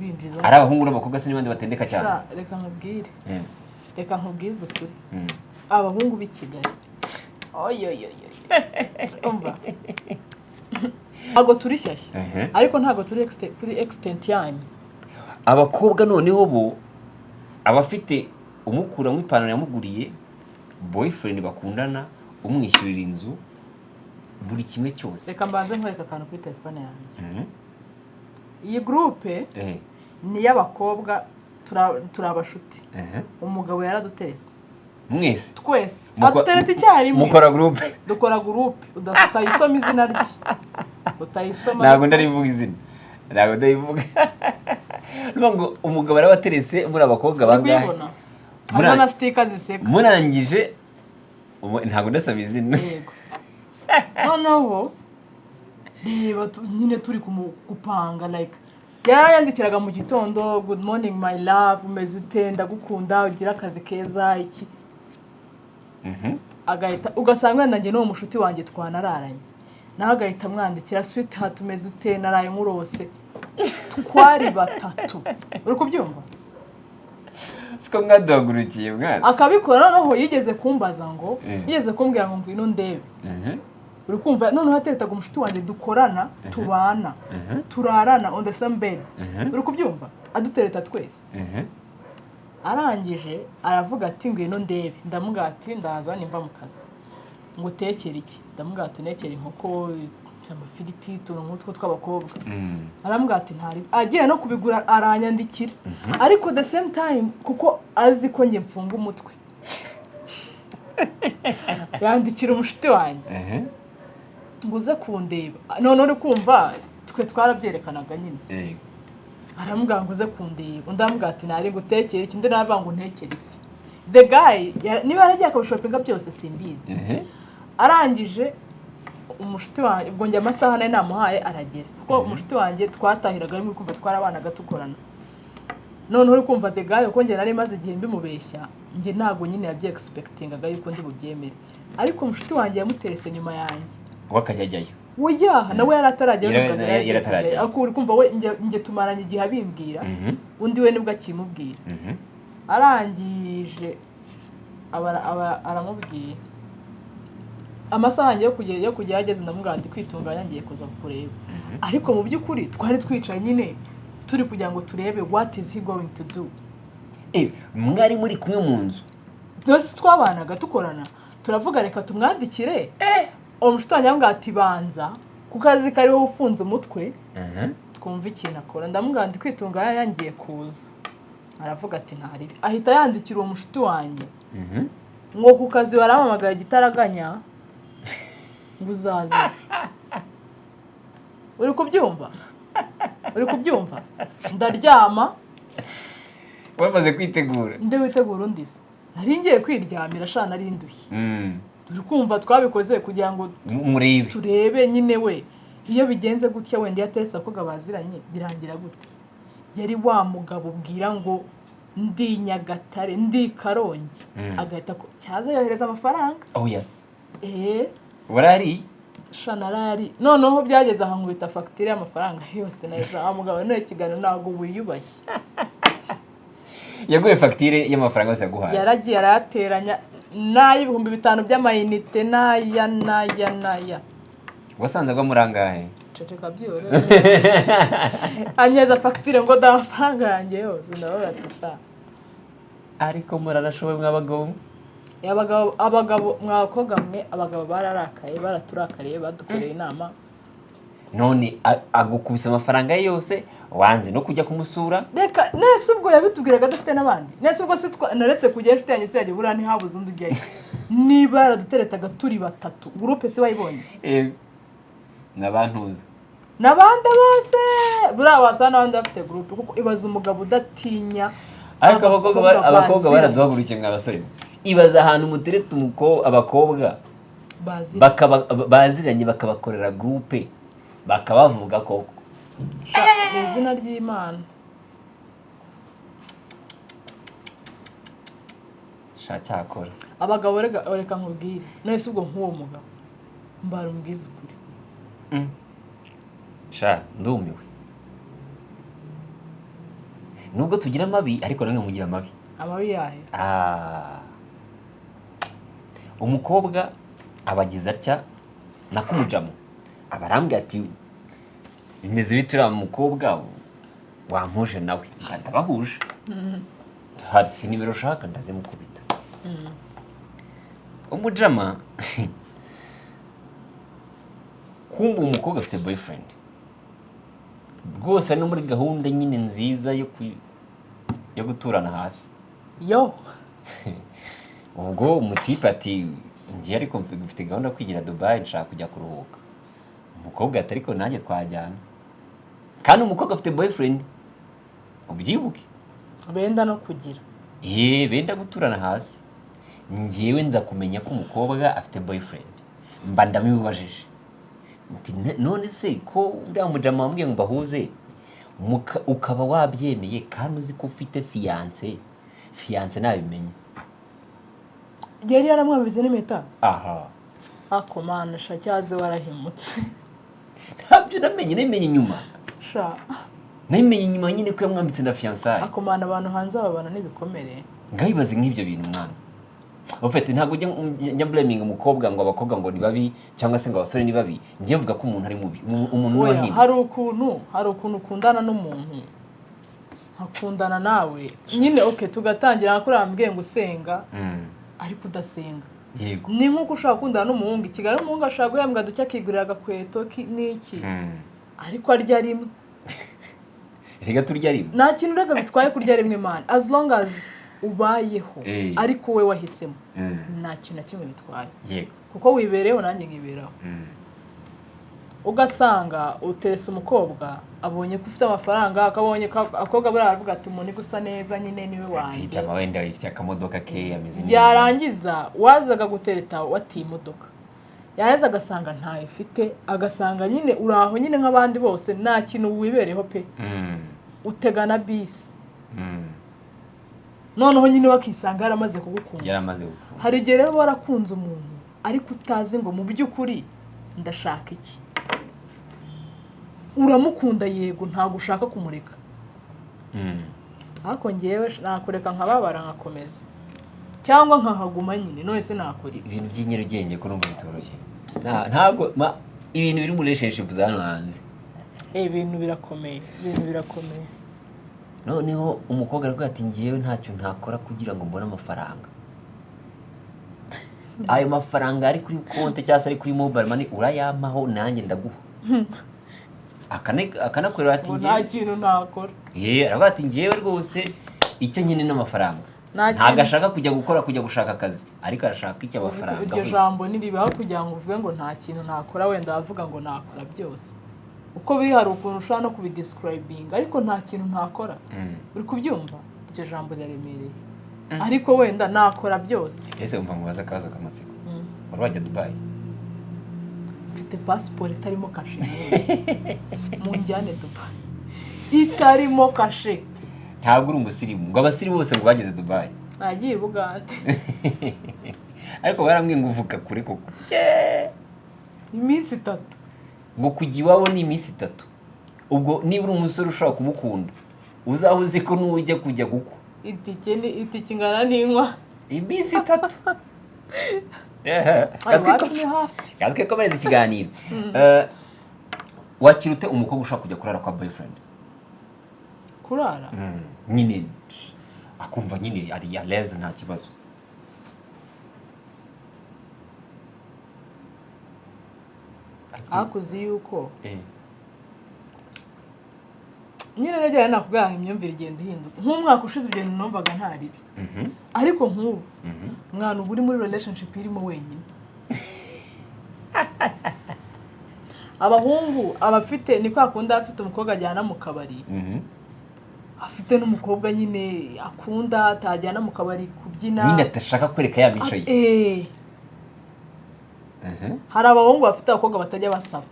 Binjiza. Ari abahungu n'abakobwa se n'abandi batendeka cyane? Sha, reka nkubwire. Reka nkubwize ukuri. Abahungu b'i Kigali, oyoyoyo, umva, ntabwo turi shyashya. Ariko ntabwo turi kuri extent yanyu. Abakobwa noneho bo abafite umukuramo ipantaro yamuguriye, boyfriend bakundana, umwishyurira inzu, buri kimwe cyose. Reka mbanze nkwereka akantu kuri telefone yanjye. Iyi groupe ni iy'abakobwa, turi abashuti. Umugabo yaraduteretse. Mwese? Twese. Adutereta icyarimwe. Mukora groupe? Dukora groupe. Utayisoma izina rye, utayisoma. Ntabwo ndarivuga izina, ntabwo ndarivuga. Nuvuga ngo umugabo arabateretse muri abakobwa Uri bangahe? kuyibona? Hariho na sticker ziseka. Murangije ntabwo ndasaba izina. Yego, noneho reba, nyine turi gupanga, like yarayandikiraga mu gitondo: "Good morning my love, umeze ute? Ndagukunda, ugira akazi keza," iki. Agahita ugasanga wenda njye n'uwo mushuti wanjye twanararanye, nawe agahita amwandikira: "Sweetheart, umeze ute? Naraye nkurose." Twari batatu, uri kubyumva? Siko mwaduhagurukiye mwana. Akabikora. Noneho yigeze kumbaza ngo yigeze kumbwira ngo ngwino ndebe. Uri kumva? Noneho ateretaga umushuti wanjye dukorana, tubana, turarana on the same bed. Uri kubyumva? Adutereta twese. Arangije aravuga ati: "Ngwino ndebe." Ndamubwira ati: "Ndaza nimva mu kazi." Ngo utekere iki? Ndamubwira ati: "Nekere inkoko, amafiriti, utuntu nk'utwo tw'abakobwa." Arambwira ati ntari agiye no kubigura, aranyandikira. Ariko the same time, kuko azi ko njye mfunga umutwe, yandikira umushuti wanjye ngo uze kundeba. None uri kumva, twe twarabyerekanaga nyine. Aramubwira ngo uze kundeba. Undi aramubwira ati nari ngutekere iki? Undi nawe ngo untekere ifi. The guy niba yaragiye akabishopinga byose simbizi. Arangije, umushuti wanjye, ubwo njye amasaha nari namuhaye aragera, kuko umushuti wanjye twatahiraga arimo kumva, twarabanaga dukorana. Noneho uri kumva the guy, kuko njye nari maze igihe mbimubeshya, njye ntabwo nyine yabye expectingaga yuko ndi bubyemere, ariko umushuti wanjye yamuterese nyuma yanjye. We akajya ajyayo? Oya, nawe yari atarajyayo. Nubwo yari agiye Yari atarajyayo. kujyayo. Ariko uri kumva we, njye tumaranye igihe abimbwira, undi we nibwo akimubwira. Arangije aba aramubwiye amasaha yanjye yo kujya yageze. Ndamubwira ati kwitunganya, ngiye kuza kukureba. Ariko mu by'ukuri twari twicaye nyine turi kugira ngo turebe what is he going to do. Mwari muri kumwe mu nzu? Twese twabanaga dukorana. Turavuga reka tumwandikire. Uwo mushuti wanjye aramubwira ati banza kuko azi ko ari wowe ufunze umutwe, twumve ikintu akora. Ndamubwira ndi kwitunganya, yangiye kuza. Aravuga ati ntaribi. Ahita yandikira uwo mushuti wanjye ngo ku kazi barampamagaye igitaraganya, ngo uzaze. Uri kubyumva? Uri kubyumva? Ndaryama. Wamaze kwitegura? Nde witegura undi se? Nari ngiye kwiryamira sha, nari ndushye. Turi kumva twabikoze kugira ngo murebe. Turebe nyine we iyo bigenze gutya, wenda iyo atese abakobwa baziranye birangira gute. Yari wa mugabo ubwira ngo ndi Nyagatare, ndi Karongi, agahita cyaza yohereza amafaranga. Oh yes. Eee. Warariye? Sha, narari. Noneho byageze aha nkubita fagitire y'amafaranga yose nayo. Wa mugabo none ikiganiro ntabwo wiyubashye. Yaguye fagitire y'amafaranga yose yaguhaye? Yaragiye arayateranya, n'ay'ibihumbi 5 by'amayinite, n'aya n'aya n'aya. Wasanze agwa muri angahe? Ceceka, byihorere. Anyeza fagitire ngo dore amafaranga yanjye yose. Ndavuga ati sha. Ariko murarashoboye mw'abagabo. Abagabo, abagabo, mwabakobwa mwe, abagabo bararakaye, baraturakariye, badukoreye inama. None agukubise amafaranga ye yose, wanze no kujya kumusura. Reka, nese ubwo yabitubwiraga dufite n'abandi? Nese ubwo si naretse kujya inshuti yanjye se yajya? Buriya ntihabuze undi ujyayo niba yaraduteretaga turi batatu. Groupe si wayibonye? N'abantuza. N'abandi bose buriya wasanga n'abandi bafite groupe, kuko ibaza umugabo udatinya. Ariko abakobwa abakobwa baziranye. Baraduhagurukiye mwa basore mwe. Ibaza ahantu mutereta abakobwa baziranye. Bakaba baziranye, bakabakorera groupe, bakabavuga koko. Sha, mu izina ry'Imana. Sha, cyakora. Abagabo, reka reka nkubwire. None ubwo nk'uwo mugabo mbara umbwize ukuri. Sha, ndumiwe. Nubwo tugira amabi, ariko namwe mugira amabi. Amabi yayo? Ah. Umukobwa abagize atya nakumujamo, aba arambwira ati bimeze bite, uriya mukobwa wampuje nawe? Ndabahuje, hari si nimero ushaka, ndazimukubita. Umujama kumva umukobwa afite boyfriend rwose, ari no muri gahunda nyine nziza yo guturana hasi. Yo. Ubwo umutipe ati ngiye, ariko mfite gahunda yo kwigira Dubai, nshaka kujya kuruhuka. Umukobwa ati ariko nanjye twajyana. Kandi umukobwa afite boyfriend, ubyibuke. Benda no kugira. Eee, benda guturana hasi. Ngewe nza kumenya ko umukobwa afite boyfriend, mba ndamubibajije nti "None se ko uriya mujama wambwiye ngo bahuze, ukaba wabyemeye kandi uzi ko ufite fiancé, fiancé nabimenya?" Yari yaramwambize n'impeta? Aha. Ako mana sha, cyaze warahemutse. Ntabyo namenye, namenye inyuma. Sha. Namenye inyuma nyine ko yamwambitse na fiançailles. Ako mana, abantu hanze babana n'ibikomere. Ngabibaze nk'ibyo bintu mwana. Ufite ntabwo ujya njya blaming umukobwa ngo abakobwa ngo ni babi cyangwa se ngo abasore ni babi. Njye mvuga ko umuntu ari mubi, umuntu niwe Oya, wahindutse. Hari ukuntu ukundana n'umuntu, nkakundana nawe nyine, okay, tugatangira nka kuriya mbwiye ngo usenga ariko udasenga. Ni nk'uko ushobora gukundana n'umuhungu i Kigali, umuhungu ashobora guhembwa duke akigurira agakweto n'iki, ariko arya rimwe. Reka turya rimwe. Nta kintu urega bitwaye kurya rimwe man, as long as ubayeho. Ariko we wahisemo, nta kintu na kimwe bitwaye, kuko wibereyeho nanjye nkiberaho. Ugasanga uterese umukobwa, abonye ko ufite amafaranga, akabonye ko akobwa buriya aravuga ati umuntu gusa neza nyine niwe Ati wanjye. Jama wenda ifite akamodoka ke, ameze neza. Yarangiza wazaga gutereta watiye imodoka, yarangiza agasanga ntayo ifite, agasanga nyine uri aho nyine nk'abandi bose, nta kintu wibereho pe. Utega na bisi. Noneho nyine bakisanga yaramaze kugukunda. Yaramaze gukunda. Hari igihe rero warakunze umuntu ariko utazi ngo mu by'ukuri ndashaka iki. Uramukunda yego, ntabwo ushaka kumureka, ariko ngewe nakureka nkababara nkakomeza, cyangwa nkahaguma nyine. None se nakora iki? Ibintu by'inyarugenge ko numva bitoroshye. Ntabwo ibintu biri muri relationship za hano hanze. Ibintu birakomeye, ibintu birakomeye. Noneho umukobwa aravuga ati ngewe ntacyo ntakora kugira ngo mbone amafaranga. Ayo mafaranga ari kuri konti cyangwa se ari kuri mobile money, urayampaho nanjye ndaguha. Akanakorera ati Ngo nta ngewe kintu ntakora. Ye, aravuga ati ngewe rwose icyo nkeneye ni amafaranga. Nta Ntabwo kintu- ashaka kujya gukora, kujya gushaka akazi, ariko arashaka icyo amafaranga. Iryo jambo niribaho kugira ngo uvuge ngo nta kintu ntakora, wenda wavuga ngo nakora byose. Uko biri hari ukuntu ushobora no kubidescribinga, ariko nta kintu ntakora. Uri kubyumva, iryo jambo riraremereye, ariko wenda nakora byose. Ese umva ngo baze akabazo k'amatsiko, wari wajya Dubai? Mfite pasiporo itarimo kashe, munjyane Dubai itarimo kashe. Ntabwo uri umusirimu, ngo abasirimu bose ngo bageze Dubai. Nagiye i Bugande. Ariko barambwiye ngo uvuka kure koko. Iminsi 3. Ngo kujya iwabo ni iminsi 3. Ubwo niba uri umusore ushobora kumukunda, uzaba uzi ko nujya kujya gukwa Itike ni itike ingana n'inkwa. Iminsi 3. Ay, iwacu ni hafi. Reka twikomereze ikiganiro. Wakira ute umukobwa ushobora kujya kurara kwa boyfriend? Kurara? Nyine akumva nyine ari à l'aise, nta kibazo. Ariko uzi yuko nyine nabyo yari nakubwira ngo imyumvire igenda ihinduka. Nk'umwaka ushize ibyo bintu numvaga nta ribi, ariko nk'ubu mwana uba uri muri relationship irimo wenyine, abahungu abafite ni kwa kundi aba afite umukobwa ajyana mu kabari, afite n'umukobwa nyine akunda atajyana mu kabari kubyina. Nyine adashaka kwereka ya mico ye. Hari abahungu bafite abakobwa batajya basaba.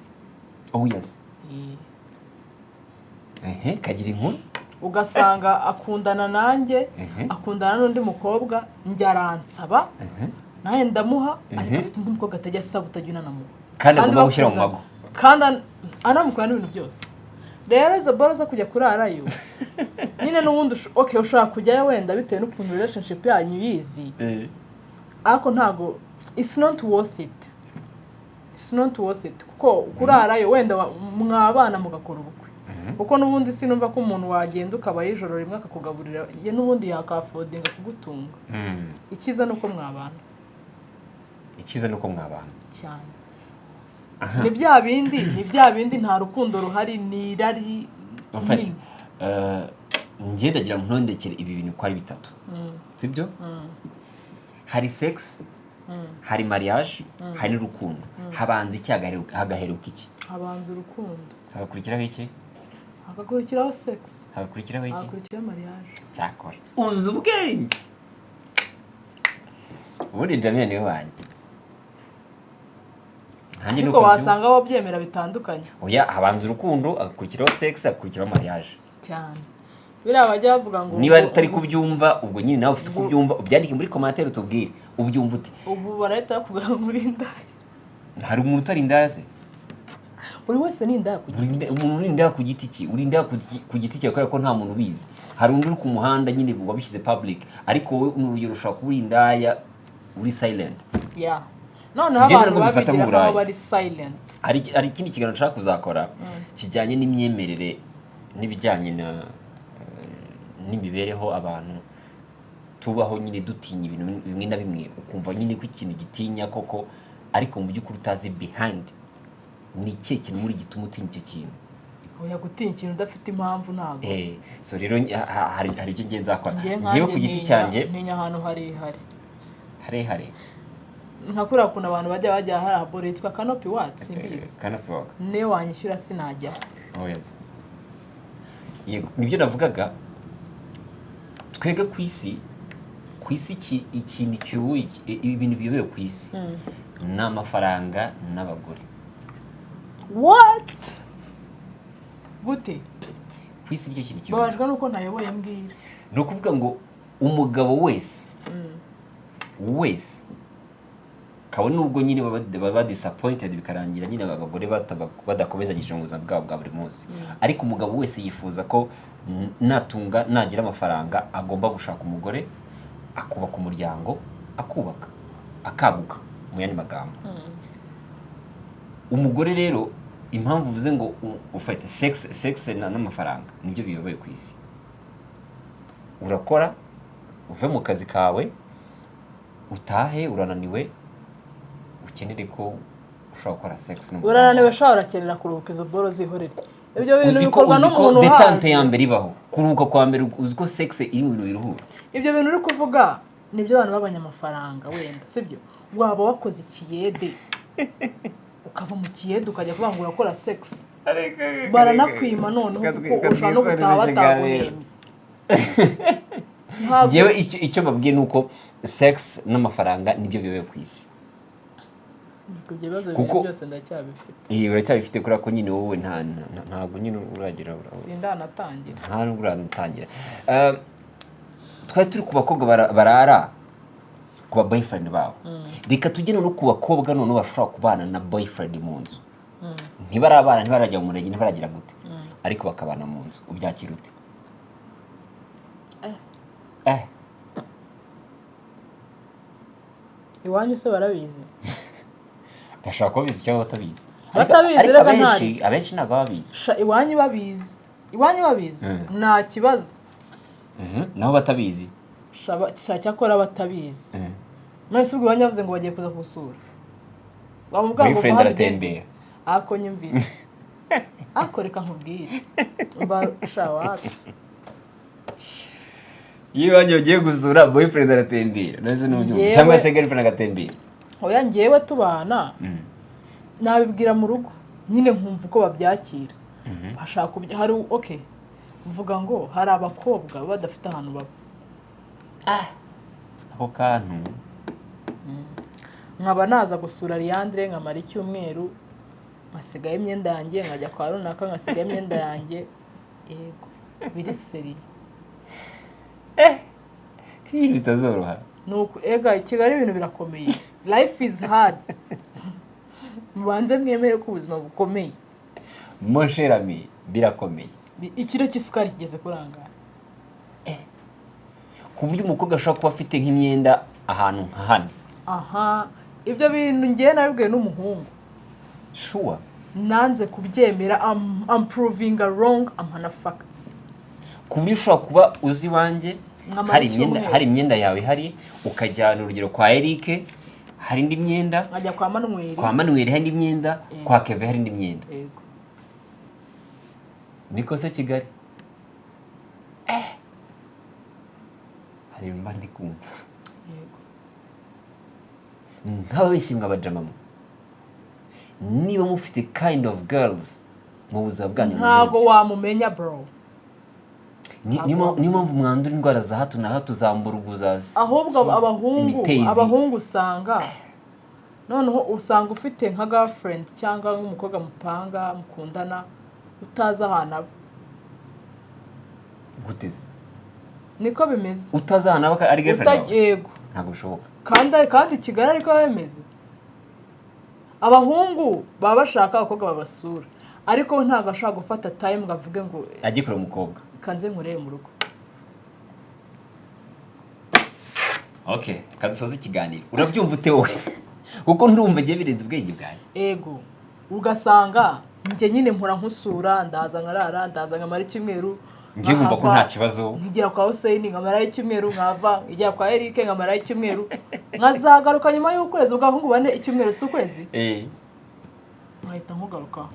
Oh yes. Kagira inkuru. Ugasanga akundana nanjye, akundana n'undi mukobwa, njye aransaba, nanjye ndamuha, ariko afite undi mukobwa atajya asaba, utajya unanamuha. Kandi agomba gushyira mu bakundana. mago. Kandi anamukora n'ibintu byose. Rero izo boro zo kujya kurarayo nyine n'ubundi okay, ushobora kujyayo wenda bitewe n'ukuntu relationship yanyu yizi, ariko ntago, it's not worth it, it's not worth it, kuko kurarayo wenda mwabana mugakora ubukwe, kuko n'ubundi sinumva ko umuntu wagenda ukaba ijoro rimwe akakugaburira, ye n'ubundi yakaffordinga kugutunga. Icyiza ni uko mwabana. Icyiza ni uko mwabana. Cyane. Ni bya bindi, ni bya bindi, nta rukundo ruhari, ni irari En fait, nyine. Njye ndagira ngo ntondekere ibi bintu uko ari bitatu, sibyo? Hari sex, hari mariage, hari n'urukundo. Habanza iki, hagaheruka iki? Habanza urukundo. Hagakurikiraho iki? Hagakurikiraho sex. Hagakurikiraho iki? Hagakurikiraho mariage. Cyakora uzi ubwenge. Ubundi Jamila niwe wanjye. Nanjye Ariko nuko mbyumva. wasanga wabyemera bitandukanye. Oya, habanza urukundo, hagakurikiraho sex, hagakurikiraho mariage. Cyane. Biriya bajya bavuga ngo Niba utari kubyumva, ubwo nyine nawe ufite kubyumva, ubyandike muri commentaire utubwire ubyumva ute. Ubu barahita bakubwira ngo uri indaya. Hari umuntu utari indaya se? Buri wese ni indaya ku giti. Umuntu uri indaya ku giti cye, uri indaya ku giti cye kubera ko nta muntu ubizi. Hari undi uri ku muhanda nyine wabishyize public, ariko wowe ni urugero, ushobora kuba uri indaya uri silent. Ya, noneho Njye abantu ntabwo mbifata babigira nk'uburaya. nk'aho bari silent. Hari ikindi kiganiro nshaka kuzakora kijyanye n'imyemerere n'ibijyanye na n'imibereho abantu tubaho nyine dutinya ibintu bimwe na bimwe, ukumva nyine ko ikintu gitinya koko, ariko mu by'ukuri utazi behind ni ikihe kintu muri gituma utinya icyo kintu. Oya, gutinya ikintu udafite impamvu ntabwo. So rero hari ibyo ngiye nzakora Njye ngewe ku nkanjye giti cyanjye. ntinya ahantu harehare. Harehare. Nka kuriya kuntu abantu bajya hari boro yitwa Canopy what, simbizi. Canopy Walk. Niyo wanyishyura sinajya. Oh yes. Yego, nibyo navugaga. Twebwe ku isi ikintu kiyoboye, ibintu biyoboye ku isi ni amafaranga n'abagore. What? Gute? Ku isi nicyo kintu kiyoboye. Babajwe nuko ntayoboye, mbwira. Ni ukuvuga ngo umugabo wese wese, kabone nubwo nyine baba disappointed, bikarangira nyine abagore badakomezanyije mu buzima bwabo bwa buri munsi, ariko umugabo wese yifuza ko natunga, nagira amafaranga, agomba gushaka umugore, akubaka umuryango, akubaka, akaguka mu yandi magambo. Umugore rero, impamvu uvuze ngo ufite sex n'amafaranga nibyo biyoboye ku isi. Urakora, uve mu kazi kawe, utahe urananiwe, ukenere ko ushobora gukora sex n'umugore Urananiwe wawe. sha, urakenera kuruhuka, izo boro zihorere. Ibyo bintu Uzi ko bikorwa uzi ko n'umuntu détente uhaze. ya mbere ibaho, kuruhuka kwa mbere, uzi ko sex iri mu bintu biruhura. Ibyo bintu uri kuvuga nibyo abantu b'abanyamafaranga wenda, sibyo? Waba wakoze ikiyede, ukava mu kiyede, ukajya kuvuga ngo urakora sex, baranakwima noneho, kuko ushobora no gutaha bataguhembye. Ntabwo Njyewe icyo babwiye ni uko sex n'amafaranga nibyo biyoboye ku isi. Ibyo bibazo bibiri byose ndacyabifite. Iyi uracyabifite kubera ko nyine wowe ntabwo nyine uragira Sindanatangira. Nta nubwo uratangira. Twari turi ku bakobwa barara ku ba boyfriend babo. Reka tujye noneho ku bakobwa noneho bashobora kubana na boyfriend mu nzu, ntibarabana, ntibarajya mu murenge, ntibaragira gute, ariko bakabana mu nzu. Ubyakira ute? Eh. Iwanyu se barabizi? Bashobora kuba babizi cyangwa batabizi. Ariko Batabizi ariko reka. abenshi ntabwo baba babizi. Sha, iwanyu babizi, iwanyu babizi, nta kibazo. Naho batabizi? Sha, sha, cyakora batabizi. None se ubwo iwanyu bavuze ngo bagiye kuza gusura, wamubwira ngo Boyfriend va hano ugende? aratembera. Ako nyumvire, ako reka nkubwire, mba sha wapi. Iyo iwanyu bagiye gusura, boyfriend aratembera, none n'ubyumva? Cyangwa se girlfriend agatembera. Oya, njyewe tubana nabibwira mu rugo nyine, nkumva uko babyakira. Bashaka hari, okay, mvuga ngo hari abakobwa baba badafite ahantu baba. Ako kantu. Nkaba naza gusura Leandre, nkamara icyumweru, nkasigayo imyenda yanjye, nkajya kwa runaka, nkasigayo imyenda yanjye. Yego, biri sérieux. Ko ibintu bitazoroha. Nuko ega i Kigali ibintu birakomeye, life is hard. Mubanze mwemere ko ubuzima bukomeye. Mon cher ami, birakomeye. Ikiro cy'isukari kigeze kurangara. Ku buryo umukobwa ashobora kuba afite nk'imyenda ahantu nka hano. Aha, ibyo bintu ngewe nabibwiwe n'umuhungu. Sure? Nanze kubyemera. I'm proving wrong, ampa facts. Ku buryo ushobora kuba uzi iwanjye Nkamara hari imyenda, icyumweru. hari imyenda yawe ihari, ukajyana urugero kwa Eric hari indi myenda, nkajya kwa Manuel, kwa Manuel hari indi myenda, kwa Keve hari indi myenda. Yego. Niko se Kigali, hari ibintu mba ndi kumva. Yego. Nk'ababeshyi mwabajama mwe, niba mufite kind of girls mu buzima bwanyu mumeze Ntabwo gutyo. wamumenya, bro. Niyo mpamvu mwandura indwara za hato na hato, za mburugu, za Ahubwo abahungu imitezi. Abahungu usanga noneho usanga ufite nka girlfriend cyangwa nk'umukobwa mupanga, mukundana, utazi ahantu aba. Guteze? Niko bimeze. Utazi ahantu aba ari girlfriend wawe? Yego. Ntabwo bishoboka. Kandi Kigali ariko biba bimeze. Abahungu baba bashaka abakobwa babasura, ariko ntabwo ashobora gufata time ngo avuge ngo ajye kureba umukobwa. Kanze nkurebe mu rugo. Okay, kadusoze ikiganiro. Urabyumva ute wowe? Kuko ndumva agiye birenze ubwenge bwanjye. Ego, ugasanga njye nyine mpora nkusura, ndaza nkarara, ndaza nkamara icyumweru, Njye nkumva ko nkahava, nta kibazo. Nkigira kwa Hussein nkamarayo icyumweru, nkava nkigera kwa Eric nkamarayo icyumweru, nkazagaruka nyuma y'ukwezi. Ubwo ahungu bane, icyumweru si ukwezi? Eh. Nkahita nkugarukaho.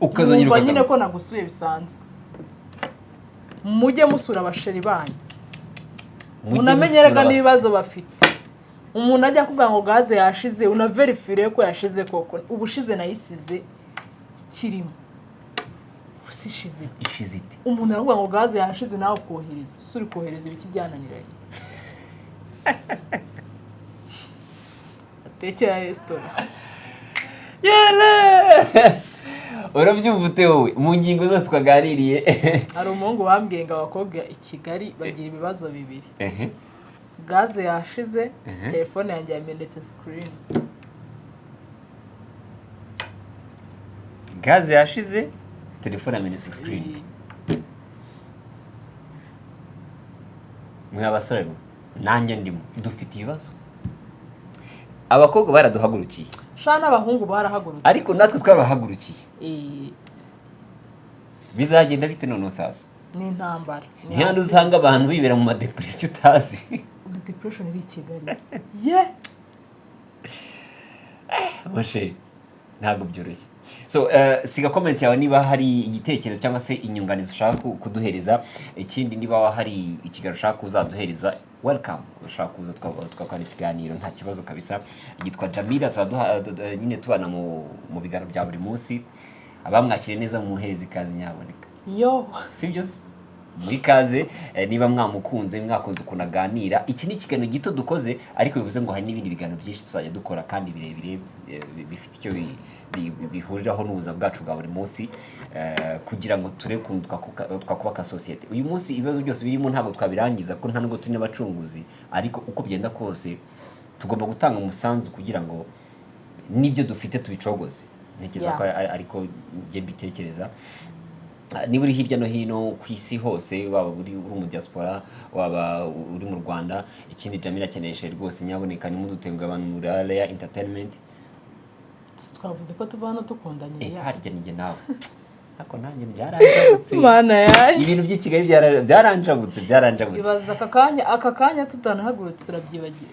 Ukazongera Nkumva nyine ukagaruka. ko nagusuye bisanzwe. Mujye musura abasheri banyu. Mujye Munamenye rega musura n'ibibazo bafite. Umuntu ajya kuvuga ngo gaze yashize, unaverifire ko yashize koko. Ubushize nayisize ikirimo, ubusa ishize. Ishize ite? Umuntu aravuga ngo gaze yashize, nawe ukohereza. Ese uri kohereza ibiki byananiranye? Atekera resitora. Yele! Urabyumva ute wowe mu ngingo zose twaganiriye? Hari umuhungu wambwiye ngo abakobwa i Kigali bagira ibibazo bibiri: gaze yashize, telefone yanjye yamenetse screen. Gaze yashize, telefone yamenetse screen. Mwe abasore mwe, nanjye ndimo, dufite ibibazo. Abakobwa baraduhagurukiye. Sha, n'abahungu barahagurutse. Ariko natwe twabahagurukiye. Bizagenda bite noneho sasa? Ni intambara. Ni Ntihandi hasi. usanga abantu bibera mu madepression utazi. Uzi depression iri i Kigali ye? Moshe, ntabwo byoroshye. So siga comment yawe niba hari igitekerezo cyangwa se inyunganizi ushaka kuduhereza. Ikindi, niba hari ikiganiro ushaka kuzaduhereza, welcome. Ushaka kuza twakora ikiganiro, nta kibazo kabisa. Yitwa Jamila, tuzaduha nyine tubana mu biganiro bya buri munsi. Abamwakiriye neza mumuhereza ikaze nyaboneka. Yo. Sibyo se? Muri kaze. Niba mwamukunze, mwakunze ukuntu aganira, iki ni ikiganiro gito dukoze, ariko bivuze ngo hari n'ibindi biganiro byinshi tuzajya dukora kandi birebire, bifite icyo bihuriraho n'ubuzima bwacu bwa buri munsi, kugira ngo turebe ukuntu twakubaka sosiyete. Uyu munsi ibibazo byose birimo ntabwo twabirangiza, ko nta nubwo turi n'abacunguzi, ariko uko bigenda kose tugomba gutanga umusanzu kugira ngo n'ibyo dufite tubicogoze. Ntekereza ko ariko njye mbitekereza. Niba uri hirya no hino ku isi hose, waba uri mu diaspora, waba uri mu Rwanda, ikindi Jamila akeneshe rwose, nyaboneka nimudutenguhe abantu muri Area Entertainment. Twavuze ko tuva hano dukundanye. Ya. Harya ni njye nawe, ariko nanjye byaranjabutse. Mana yanjye! Ibintu by'i Kigali byaranjabutse, byaranjabutse. Ibaza aka kanya tutanahagurutse, urabyibagiwe.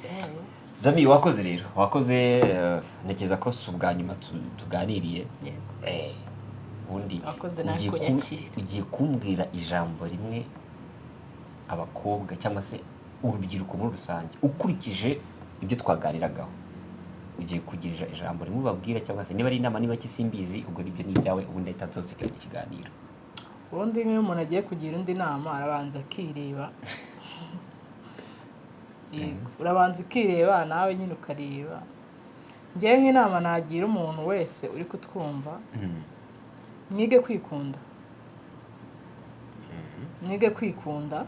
Jami, wakoze rero, wakoze. Ntekereza ko si ubwa nyuma tuganiriye. Yego. Ubundi Wakoze nawe ugiye kunyakira. Ugiye kumbwira ijambo rimwe abakobwa cyangwa se urubyiruko muri rusange, ukurikije ibyo twaganiragaho, ugiye kugira ijambo rimwe ubabwira, cyangwa se niba ari inama, niba kisimbizi, ubwo nibyo ni ibyawe. Ubundi ahita nsoza ikiganiro. Ubundi nk'iyo umuntu agiye kugira undi nama, arabanza akireba. Yego, urabanza ukireba nawe nyine, ukareba. Ngewe nk'inama nagira umuntu wese uri kutwumva, mwige kwikunda, mwige kwikunda.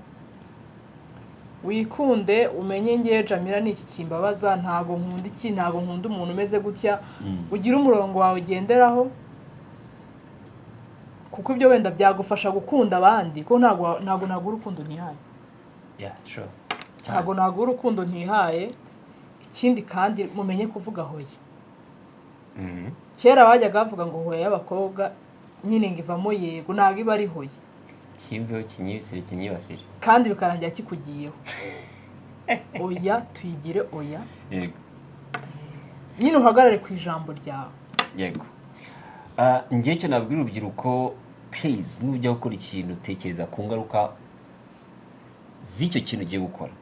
Wikunde, umenye: ngewe Jamila ni iki kimbabaza, ntabwo nkunda iki, ntabwo nkunda umuntu umeze gutya. Ugire umurongo wawe ugenderaho, kuko ibyo wenda byagufasha gukunda abandi, kuko ntabwo naguha urukundo ntihaye. Yeah, sure. Ntabwo naguha urukundo ntihaye. Ikindi kandi, mumenye kuvuga hoya. Kera bajyaga bavuga ngo hoya y'abakobwa nyine ngo ivamo yego, ntabwo iba ari hoya. Kimbeho kinyibasire, kinyibasire. Kandi bikarangira kikugiyeho. Oya tuyigire oya. Nyine uhagarare ku ijambo ryawe. Yego. Njye icyo nabwira urubyiruko, please, nujya gukora ikintu, tekereza ku ngaruka z'icyo kintu ugiye gukora.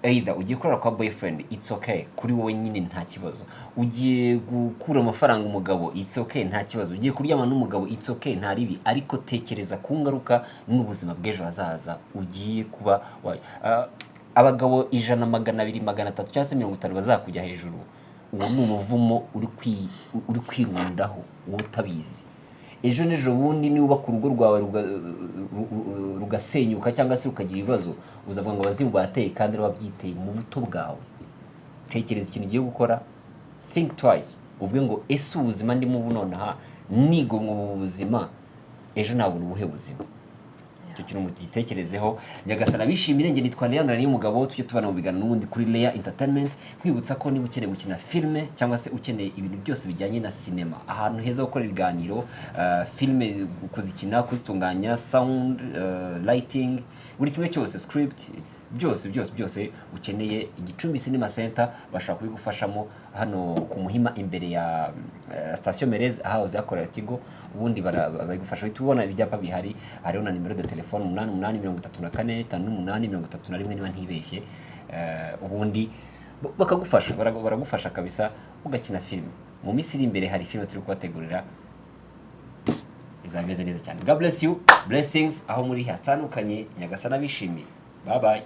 Either ugiye gukorera kwa boyfriend, it's okay kuri wowe nyine, nta kibazo. Ugiye gukura amafaranga umugabo, it's okay, nta kibazo. Ugiye kuryama n'umugabo, it's okay, nta ribi. Ariko tekereza ku ngaruka n'ubuzima bw'ejo hazaza ugiye kuba abagabo 100, 200, 300 cyangwa se 50 bazakujya hejuru, uwo ni umuvumo uri kwirundaho wowe utabizi. Ejo n'ejo bundi niwubaka urugo rwawe rugasenyuka cyangwa se rukagira ibibazo, uzavuga ngo abazimu bateye, kandi ari wabyiteye mu buto bwawe. Tekereza ikintu ugiye gukora, think twice, uvuge ngo: "Ese ubuzima ndimo ubu nonaha, nigomwa ubu buzima, ejo nabona ubuhe buzima?" Icyo kintu mugitekerezeho. Nyagasana abishimire. Njye nitwa Leandra Niyomugabo, tujye tubana mu biganiro n'ubundi kuri Leya Entertainment. Nkwibutsa ko niba ukeneye gukina filime cyangwa se ukeneye ibintu byose bijyanye na sinema, ahantu heza ho gukora ibiganiro, filime, kuzikina, kuzitunganya, sound, lighting, buri kimwe cyose, script, byose byose byose ukeneye, Igicumbi Cinema Center bashobora kubigufashamo, hano ku Muhima imbere ya station Merez, ahahoze hakorera Tigo. Ubundi babigufasha, uhita ubona ibyapa bihari. Hariho na nimero de telefone: 88 34 58 31, niba ntibeshye. Ubundi Bakagufasha, baragufasha kabisa, ugakina filime. Mu minsi iri imbere hari filime turi kubategurira, izaba imeze neza cyane. God bless you, blessings aho muri hatandukanye. Nyagasani abishimiye. Bye bye.